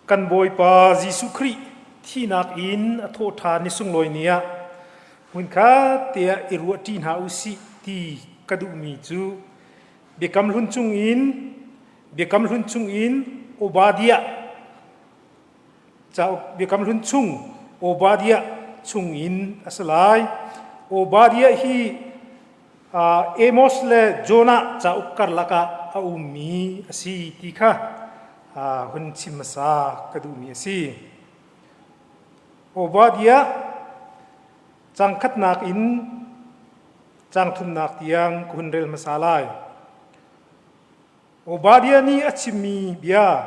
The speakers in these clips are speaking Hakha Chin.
Kan Bawipa Jesuh Khrih thihnak in a thawhṭhan ni sunglawi ni ah hmunkhat tiah i ruahṭi hna u sih ti ka duhmi cu Biakam Hlun chungin Biakam Hlun chungin Obadiah cauk Biakam Hlun chung Obadiah chungin a si lai. Obadiah hi Amos le Jonah cauk karlak ah a ummi a si ti kha hun chim hmasa ka duhmi a si. Obadiah cang khatnak in cang thumnak tiang ka hun rel hmasa lai. Obadiah nih a chimmi bia,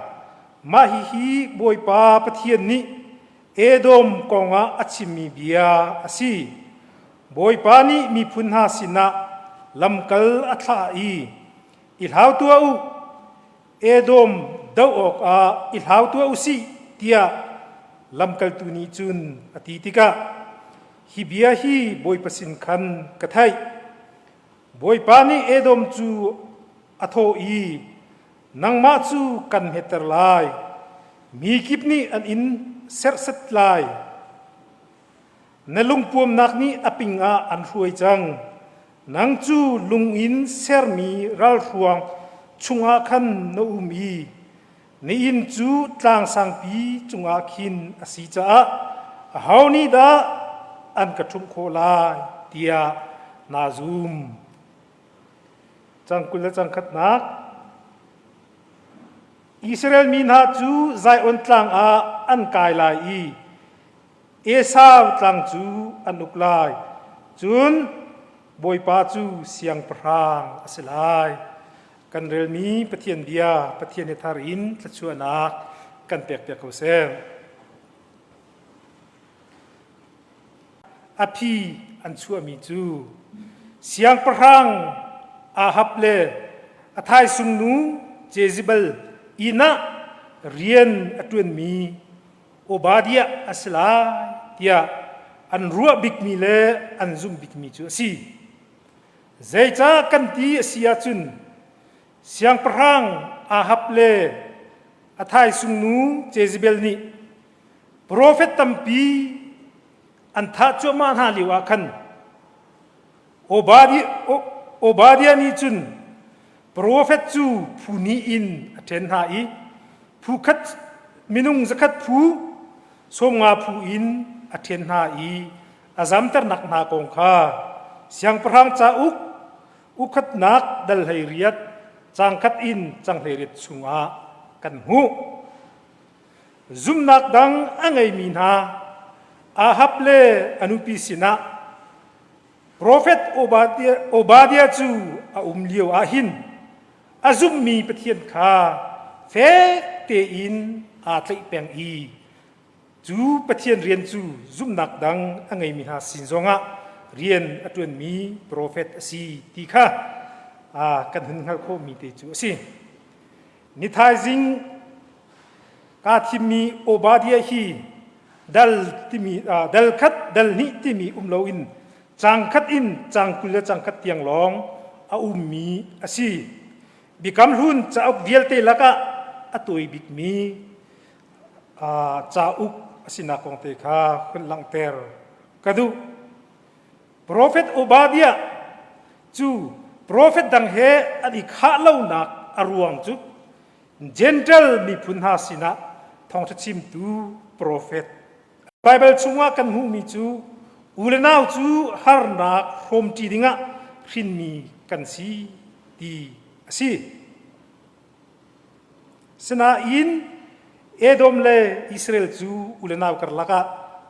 mah hihi Bawipa Pathian nih Edom kongah a chimmi bia a si. Bawipa nih miphun hna sinah lamkal a thlah i, I hlau tuah u, Edom doh awkah i hlau tuah u sih, tiah lamkaltu nih cun a ti tikah hi bia hi Bawipa sin khan ka theih. Bawipa nih Edom cu a thawh i, Nangmah cu kan hmetter lai, mi kip nih an in serhsat lai. Na lungpuamnak nih a ping ah an hruai cang. Nang cu lung in sermi ralhruang chungah khan na um i na inn cu tlang sangpi cungah khin a si caah aho nih dah an ka ṭhumh khawh lai tiah naa zum. Cang 20 le cang khatnak Israel mi hna cu Zion tlang ah an kai lai i Esau tlang cu an uk lai. Cun Bawipa cu siangpahrang a si lai. Kan relmi Pathian bia Pathian he thar in thluachuahnak kan pekpiak ko seh. A phi an chuahmi cu siangpahrang Ahab le a thaisung nu Jezebel inn ah rian a ṭuanmi Obadiah a si lai tiah an ruah bikmi le an zumh bikmi cu a si. Zeicah kan ti a si ahcun siangpahrang Ahab le a thaisung nu Jezebel nih Profet tampi an thah cuahmah hna lio ah khan Obadiah nih cun profet cu phu hnih in a ṭhen hna i phu khat minung zakhat phu 50 phu in a ṭhen hna i a zamternak hna kong kha siangpahrang cauk ukhatnak dal 18 cang khat in cang 18 chungah kan hmuh. Zumhnak dang a ngeimi hna Ahab le a nupi sinah profet Obadiah cu a um lio ah hin a zumhmi Pathian kha fek tein aa tlaih peng i cu Pathian rian cu zumhnak dang a ngeimi hna sin zongah rian a ṭuanmi profet a si ti kha kan hun hngalh khawhmi te cu a si. Ni thaizing kaa thimmi Obadiah hi dal timi dal khat dal hnih timi um loin cang khat in cang 20 le cang khat tiang lawng a ummi a si. Biakam Hlun cauk vialte lakah a tawi bikmi cauk a sinak kong te kha hun langhter ka duh. Profet Obadiah cu profet dang he an i khah lonak a ruang cu Gentile miphun hna sinah thawngṭha chimtu profet. Baibal chungah kan hmuhmi cu u le nau cu harnak hrawmṭi dingah hrinmi kan si ti a si. Sinain Edom le Israel cu u le nau karlak ah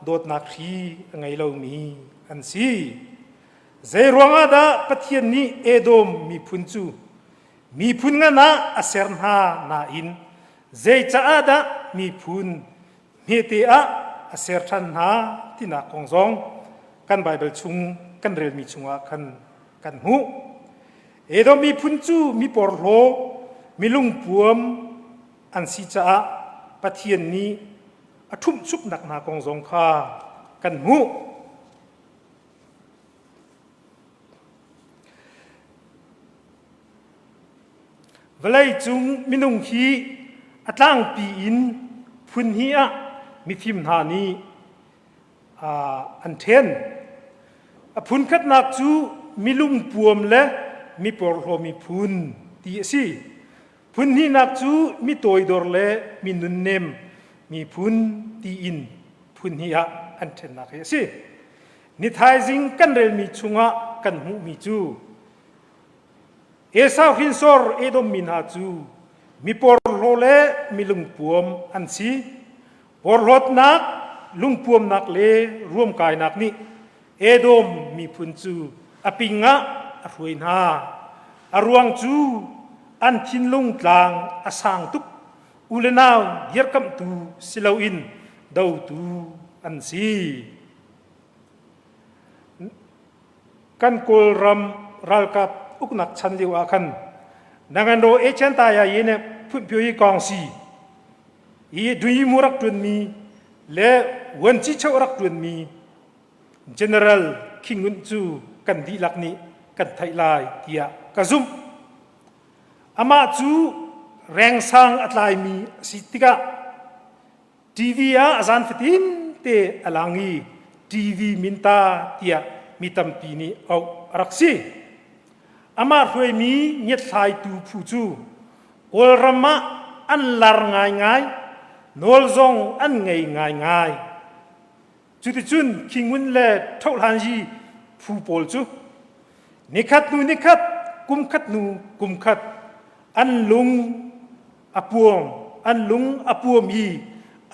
dawtnak hri a ngei lomi an si. Zei ruangah dah Pathian nih Edom miphun cu miphun ngan ah a ser hna nain zeicaah dah miphun hmete ah a ser ṭhan hna tinak kong zong kan Baibal chung kan relmi chungah khan kan hmuh. Edom miphun cu mi porhlaw, mi lungpuam an si caah Pathian nih a ṭhumhchuknak hna kong zong kha kan hmuh. Vawleicung minung hi a tlangpi in phun hnih ah mifim hna nih an ṭhen. A phun khatnak cu milungpuam le miporhlaw miphun ti a si. Phun hnihnak cu mi toidor le mi nunnem miphun tiin phun hnih ah an ṭhennak hi a si. Ni thaizing kan relmi chungah kan hmuhmi cu Esau hrinsor Edom mi hna cu mi porhlaw le mi lungpuam an si. Porhlawtnak, lungpuamnak le ruamkainak nih Edom miphun cu a ping ah a hruai hna. A ruang cu an thinlung tlang a sang tuk, u le nau dirkamhtu si loin dotu an si. Kan Kawlram ralkap uknak chan lio ah khan Nanganro Echen Taya ye ne phunpyo yi kong si i dui mu rak ṭuanmi le vuanci cheu rak ṭuanmi General King Ngun cu kan dihlak nih kan theih lai tiah ka zumh. Amah cu rengsang a tlaimi a si tikah TV ah a zan fatin te a lang i TV minta tiah mi tampi nih auh a rak si. Amah hruaimi ngiathlaitu phu cu Kawlram ah an lar ngaingai, nawl zong an ngei ngaingai. Cuticun Khingun le Thohlanzi phu pawl cu nikhat hnu nikhat, kumkhat hnu kumkhat an lung a puam, an lung a puam i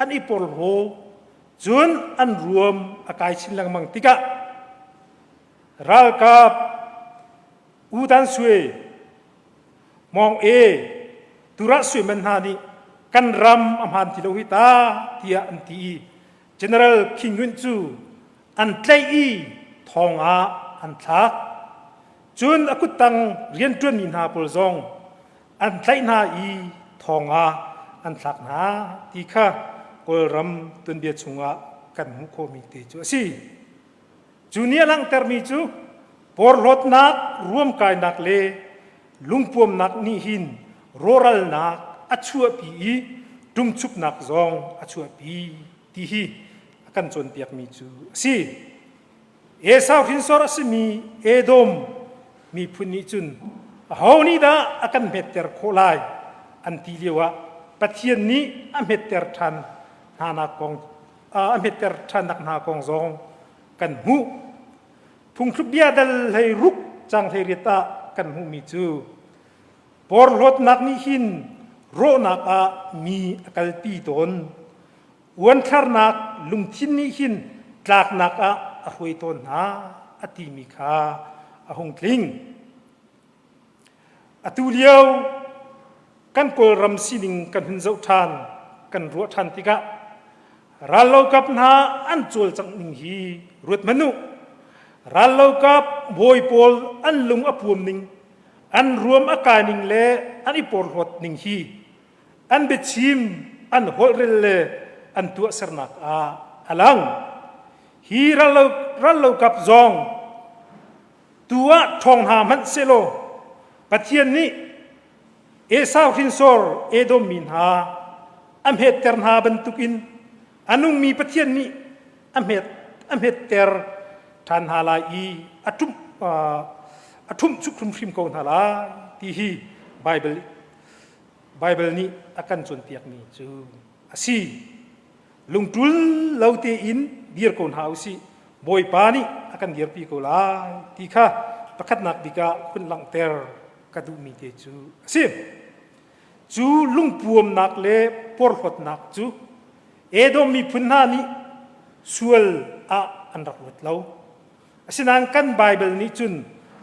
an i porhlaw, cun an ruam a kai chin lengmang tikah ralkap U Dan Sui, Mawng E, Turah Sui Man hna nih kan ram a hmaan ti lo hi ta tiah an ti i General Khin Ngunt cu an tlaih i thong ah an thlak. Cun a kuttang rianṭuanmi hna pawl zong an tlaih hna i thong ah an thlak hna ti kha Kawlram tuanbia chungah kan hmuh khawhmi te cu a si. Cu nih a langhtermi cu porhlawtnak, ruamkainak le lungpuamnak nih hin rawhralnak a chuahpi i ṭumchuknak zong a chuahpi ti hi a kan cawnpiakmi cu a si. Esau hrinsor a simi Edom miphun nih cun aho nih dah a kan hmetter khawh lai an ti lioah Pathian nih a hmetter ṭhan hnanak kong a hmetter ṭhannak hna kong zong kan hmuh. Phungthluk bia dal hlei ruk cang hlei riat ah kan hmuhmi cu porhlawtnak nih hin rawhnak ah mi a kalpi tawn. Uanthlarnak lungthin nih hin tlaknak ah a hruai tawn hna a timi kha a hung tling. Atu lio kan Kawlram sining kan hun zoh ṭhan, kan ruah ṭhan tikah rallokap hna an cawlcangh ning hi ruat hmanh u. Rallokap bawi pawl an lung a puam ning, an ruam a kai ning le an i porhlawt ning hi an biachim, an holhrel le an tuahsernak ah a lang. Hi rallokap zong Tu ah ṭhawng hna hmanh sehlaw Pathian nih Esau hrinsor Edom mi hna a hmetter hna bantukin a nungmi Pathian nih a hmet a hmetter ṭhan hna lai i a ṭumh a ṭhumh chuk hrimhrim ko hna lai ti hi Baibal Baibal nih a kan cawnpiakmi cu a si. Lungṭul lo tein dir ko hna usih. Bawipa nih a kan dirpi ko lai ti kha pakhatnak bik ah hun langhter ka duhmi te cu a si. Cu lungpuamnak le porhlawtnak cu Edom miphun hna nih sual ah an rak ruat lo. Asinain kan Baibal nih cun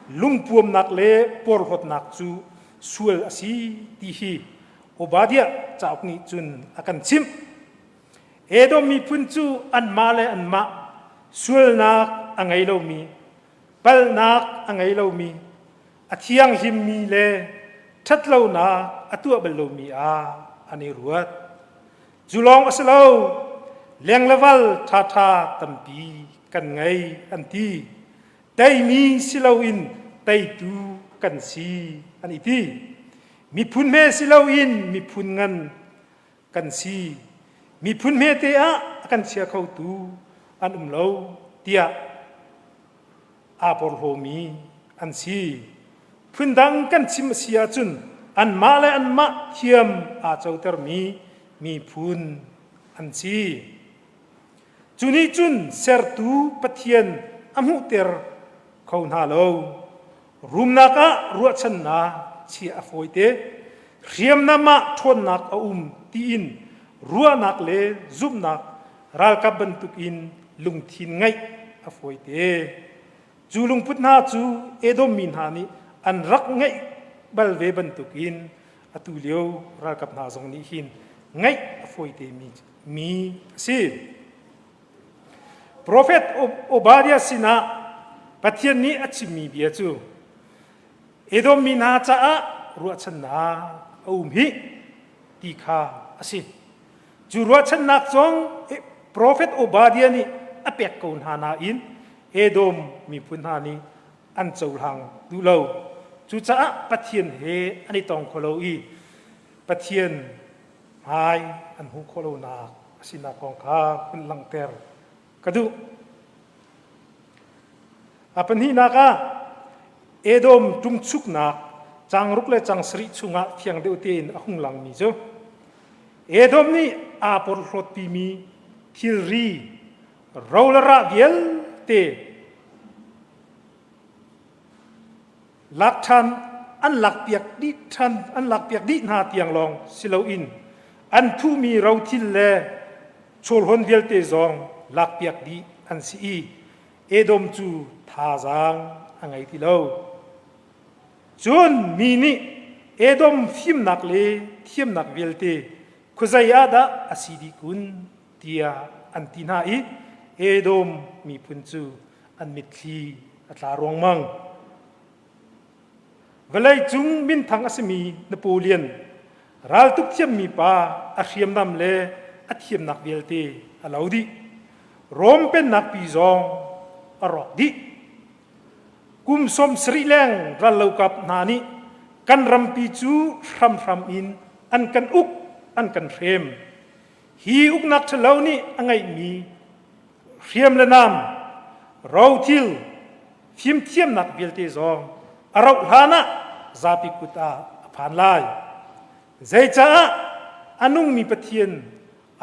lungpuamnak le porhlawtnak cu sual a si ti hi Obadiah cauk nih cun a kan chimh. Edom miphun cu anmah le anmah sualnak a ngei lomi, palhnak a ngei lomi, a thianghlimmi le ṭhatlonak a tuah bal lomi ah an i ruat. Cu lawng a si lo, lengleval ṭhaṭha tampi kan ngei an ti. Teimi si loin teitu kan si an i ti. Miphun hme si loin miphun ngan kan si. Miphun hmete ah a kan chia khotu an um lo tiah aa porhlawmi an si. Phundang kan chim a si ahcun anmah le anmah thiam aa cotermi miphun an si. Cu nih cun sertu Pathian a hmuhter kho hna lo. Rumnak ah ruahchannak chiah a fawite. Hriamnam ah ṭhawnnak a um tiin ruahnak le zumhnak ralkap bantukin lungthin ngeih a fawite. Cu lungput hna cu Edom mi hna nih an rak ngeih bal ve bantukin atu lio ralkap hna zong nih hin ngeih a fawite mi, mi a si. Profet Obadiah sinah Pathian nih a chimmi bia cu Edom mi hna caah ruahchannak a um hih ti kha a si. Cu ruahchannak zong profet Obadiah nih a pek ko hna nain Edom miphun hna nih an cohlang duh lo. Cucaah Pathian he an i tong kho lo i Pathian hmai an hmuh khawh lonak a sinak kong kha hun langhter ka duh. A pahnihnak ah Edom ṭumchuknak caangruk le cang sarih chungah fiang deuh tein a hung langmi cu Edom nih aa porhlawtpimi thilri ro le rah vialte lak ṭhan an lakpiak dih ṭhan an lakpiak dih hna tiang lawng si loin an thuhmi rothil le chawlhawn vialte zong lakpiak dih an si i Edom cu thazaang a ngei ti lo. Cun mi nih Edom fimnak le thiamnak vialte khuazei ah dah a si dih kun tiah an ti hna i Edom miphun cu an mitthli a tla ruangmang. Vawleicung minthang a simi Napoleon raltuk thiammi pa a hriamnam le a thiamnak vialte a lo dih. Rom pennak pi zong a rawk dih. Kum 70 leng rallokap hna nih kan rampi cu hramhram in an kan uk, an kan hrem. Hi uknak ṭhalo nih a ngeihmi hriam le nam, rothil, fimthiamnak vialte zong a rauh hlan ah zapi kut ah a phan lai. Zeicaah a nungmi Pathian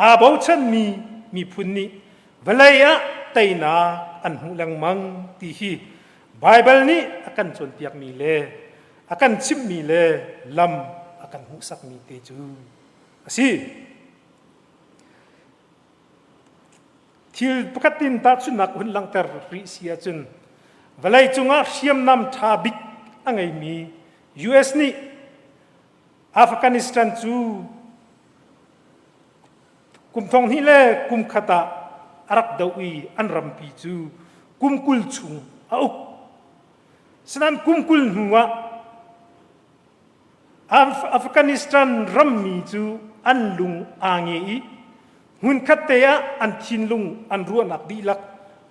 aa bochanmi miphun nih vawlei ah teinak an hmuh lengmang ti hi Baibal nih a kan cawnpiakmi le a kan chimhmi le lam a kan hmuhsakmi te cu a si. Thil pakhat in tahchunhnak hun langhter rih si ahcun vawleicung ah hriamnam ṭha bik a ngeimi US nih Afghanistan cu kum thong hnih le kum khat ah a rak doh i an rampi cu kum 20 chung a uk. Sinain kum 20 hnu ah Afghanistan rammi cu an lung aa nge i hmunkhat te ah an thinlung an ruahnak dihlak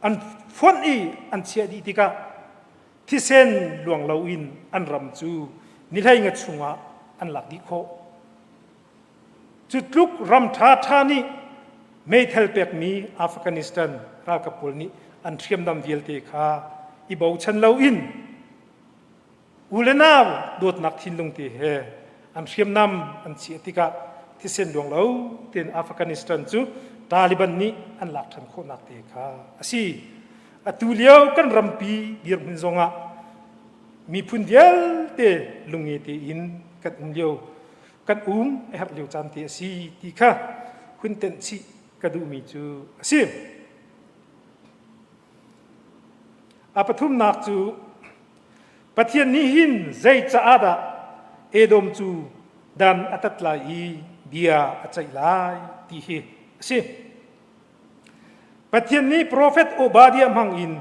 an fonh i an chiah dih tikah thisen luang loin an ram cu ni hleinga chungah an lak dih khawh. Cu tluk ram ṭhaṭha nih meithal pekmi Afghanistan ralkap pawl nih an hriamnam vialte kha i bochan loin U le nau dawtnak thinlung te he an hriamnam an chiah tikah thisen luang lo tein Afghanistan cu Taliban nih an lak ṭhan khawhnak te kha a si. Atu lio kan rampi dirhmun zongah miphun vialte lungnge tein kan um lio kan um a herh lio caan te a si ti kha hun tenh chih ka duhmi cu a si. A pathumnak cu Pathian nih hin zei caah dah Edom cu dan a tat lai i bia a ceih lai ti hi a si. Pathian nih profet Obadiah hmang in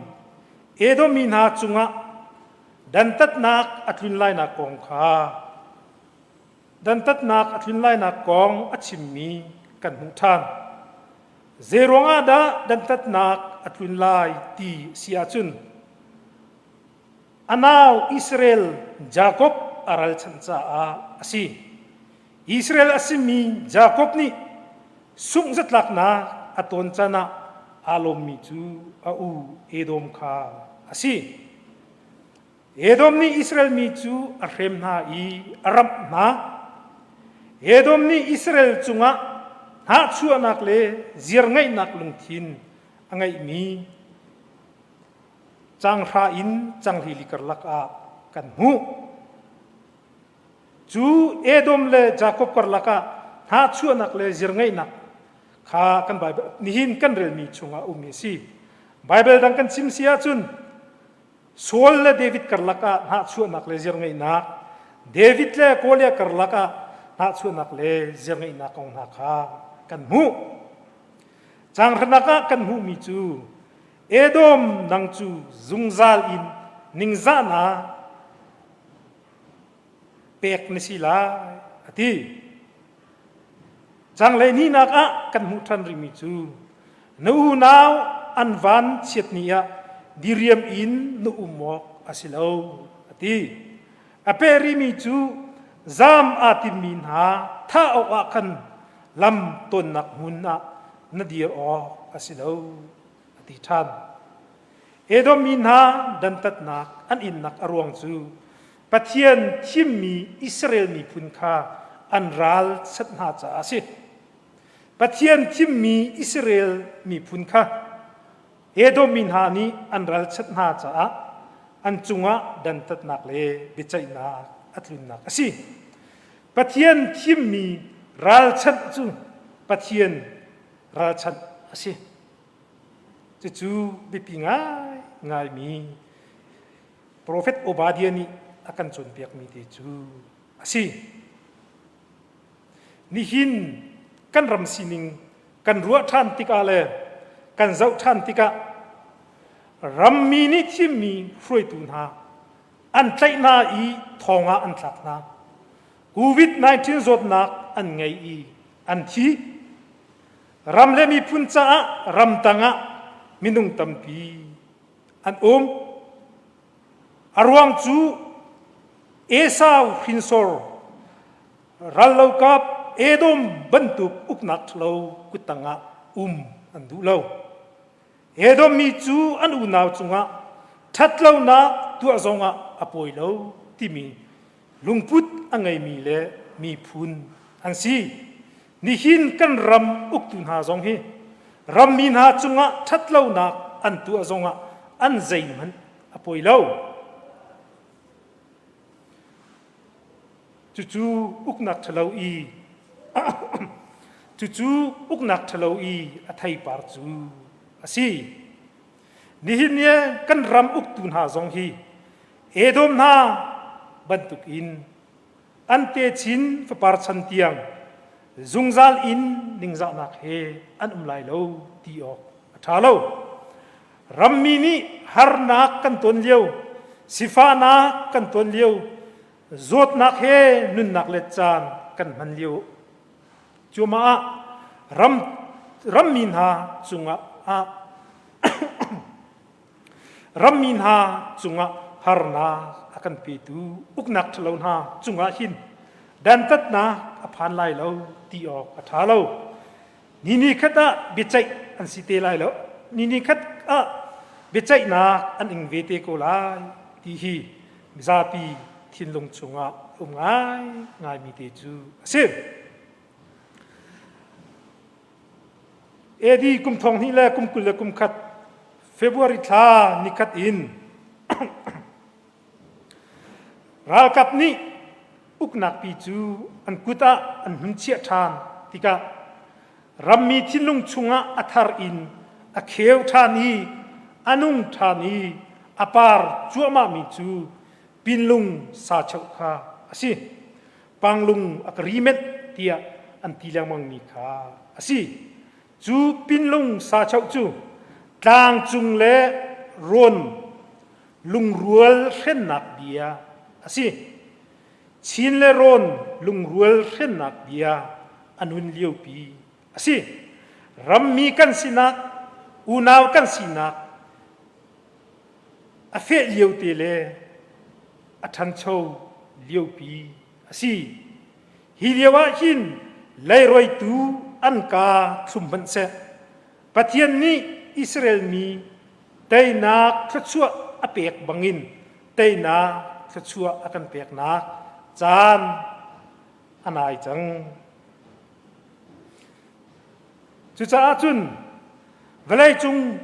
Edom mi hna cungah dantatnak a tlun lainak kong kha dantatnak a tlun lainak kong a chimmi kan hmuh ṭhan. Zeiruang ah dah dantatnak a tlun lai ti si ahcun A nau Israel Jakob a ralchanh caah a si. Israel a simi Jakob nih Sungh zatlaknak a tawn can ah aa lawmmi cu a u Edom kha a si. Edom nih Israel mi cu a hrem hna i a ramh hna. Edom nih Israel cungah hnahchuahnak le ziarngeihnak lungthin a ngeihmi canghra in canghli karlak ah kan hmuh. Cu Edom le Jakob karlak ah hnahchuahnak le ziarngeihnak kha kan Bible nihin kan relmi chungah a ummi a si. Bible dang kan chim si ahcun Saul le David karlak ah hnahchuahnak le ziarngeihnak, David le Goliath karlak ah hnahchuahnak le ziarngeihnak kong hna kha kan hmuh. Caanghranak ah kan hmuhmi cu Edom nang cu zungzal in ningzahnak pek na si lai a ti. Canglei nihnak ah kan hmuh ṭhan rihmi cu na unau an van chiat ni ah diriam in na um awk a si lo a ti. A peh rihmi cu zaam aa timmi hna thah awkah khan lam tonnak hmun ah na dir awk a si lo a ti ṭhan. Edom mi hna dantatnak an innak a ruang cu Pathian thimmi Israel miphun kha an ral chat hna caah a si. Pathian thimmi Israel miphun kha Edom mi hna nih an ralchat hna caah an cungah dantatnak le biaceihnak a tlunnak a si. Pathian thimmi ralchanh cu Pathian ralchanh a si. Cucu biapi ngaingaimi Profet Obadiah nih a kan cawnpiakmi te cu a si. Nihin kan ram sining kan ruah ṭhan tikah le kan zoh ṭhan tikah rammi nih thimmi hruaitu hna an tlaih hna i thong ah an thlak hna. COVID-19 zawtnak an ngei i an thi. Ram le miphun caah ramtang ah minung tampi an um. A ruang cu Esau hrinsor rallokap Edom bantuk uknak ṭhalo kuttang ah um an duh lo. Edom mi cu an unau cungah ṭhatlonak tuah zongah a pawi lo timi lungput a ngeimi le miphun an si. Nihin kan ram uktu hna zong hi rammi hna cungah ṭhatlonak an tuah zongah an zeihmanh a poi lo. Cucu uknak ṭhalo i cucu uknak ṭhalo i a theipar cu a si. Nihin ni kan ram uktu hna zong hi Edom hna bantukin an techin fapar chan tiang zungzal in ningzahnak he an um lai lo ti awk a ṭha lo. Rammi nih harnak kan ton lio, sifahnak kan ton lio, zawtnak he nunnak le caan kan hman lio cuahmah ah ram rammi hna cungah ah Rammi hna cungah harnak a kan petu uknak ṭhalo hna cungah hin dantatnak a phan lai lo ti awk a ṭha lo. Ni ni khat ah biaceih an si te lai lo. Ni ni khat ah biaceihnak an ing ve te ko lai ti hi mizapi thinlung chungah um ngai ngaimi te cu a si. AD kum thong hnih le kum 21 February thla nikhat in ralkap nih uknak pi cu an kut ah an hun chiah ṭhan tikah rammi thinlung chungah a thar in a kheu ṭhan i a nung ṭhan i a par cuahmahmi cu pinlung sacheuh kha a si. Panglung Agreement tiah an ti lengmangmi kha a si. Cu pinlung sachoh cu tlangcung le rawn lungrual hrennak bia a si. Chin le rawn lungrual hrennak bia a nun liopi a si. Rammi kan sinak, unau kan sinak a feh liote le a ṭhancho liopi a si. Hi lio ah hin leirawitu an kaa thlum hmanh seh, Pathian nih Israel mi teinak thluachuah a pek bangin teinak thluachuah a kan peknak caan a nai cang. Cucaah cun vawleicung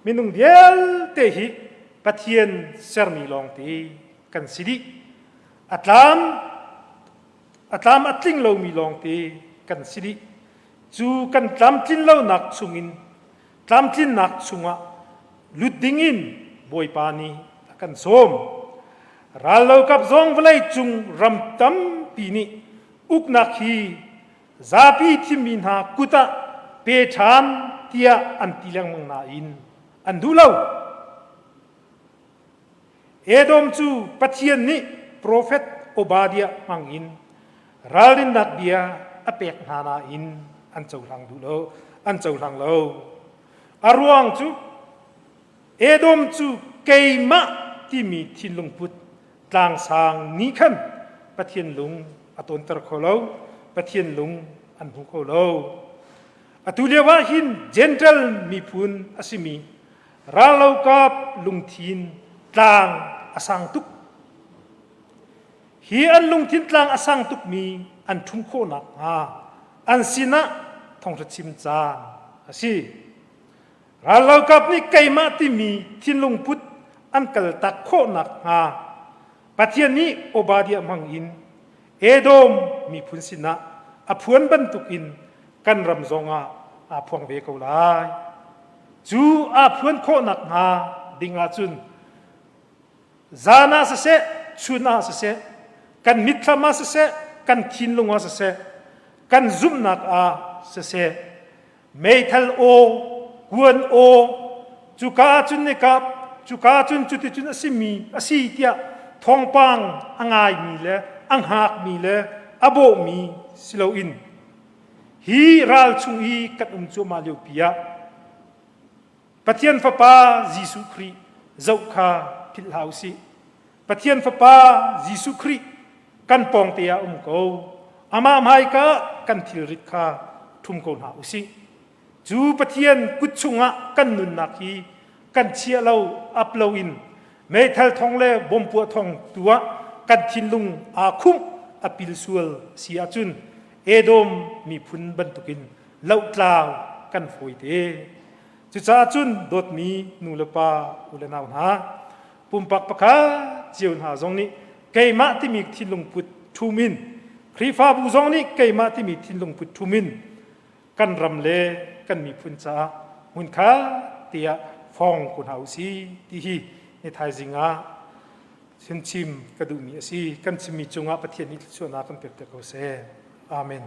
minung vialte hi Pathian sermi lawngte kan si dih. A tlam a tlam a tling lomi lawngte kan si dih. Cu kan tlamtlin lonak chungin tlamtlinnak chungah lut dingin Bawipa nih a kan sawm. Rallokap zong vawleicung ram tampi nih uknak hi zapi thimmi hna kut ah pe ṭhan tiah an ti lengmang nain an duh lo. Edom cu Pathian nih profet Obadiah hmangin ralrinnak bia a pek hna nain an cohlang duh lo, an cohlang lo. A ruang cu Edom cu keimah timi thinlungput tlangsang nih khan Pathian lung a tawnter kho lo, Pathian lung an hmu kho lo. Atu lio ah hin Gentile miphun a simi Rallokap lungthin tlang a sang tuk. Hi an lungthin tlang a sang tukmi an ṭhum khawh nakhnga an sinah thawngṭha chim caan a si. Rallokap nih keimah timi thinlung put an kaltak khawh nakhnga Pathian nih Obadiah hmang in Edom miphun sinah a phuan bantukin kan ram zongah aa phuang ve ko lai. Cu aa phuan khawh nakhnga ding ahcun zan ah siseh, chun ah siseh, kan mitthlam ah siseh, kan thinlung ah siseh, kan zumhnak ah siseh, meithal aw, kuan aw, cuka ahcun nika, cuka ahcun cuticun a simi a si tiah thawngpang a ngaimi le a hngakmi le a bawhmi si loin hi ral chung i kan um cuahmah liopi ah Pathian Fapa Jesuh Khrih zoh kha philh hlah u sih. Pathian Fapa Jesuh Khrih kan pawngte ah um ko. Amah hmaika kan thilrit kha ṭhum ko hna u sih. Cu Pathian kut chungah kan nunnak hi kan chiah lo, ap loin meithal thong le bom puah thong tu ah kan thinlung aa khumh a pil sual si ahcun Edom miphun bantukin lohtlau kan fawi te. Cucaah cun dawtmi nu le pa u le nau hna, pumpak pakhat cio hna zong nih keimah timi thinlung put ṭhum in Khrihfabu zong nih keimah timi thinlung put ṭhum in kan ram le kan miphun caah hmunkhat tiah fong ko hna u si ti hi ni thaizing ah chimchim ka duhmi a si. Kan chimmi cungah Pathian nih thluachuahnak kan pek te ko seh. Amen.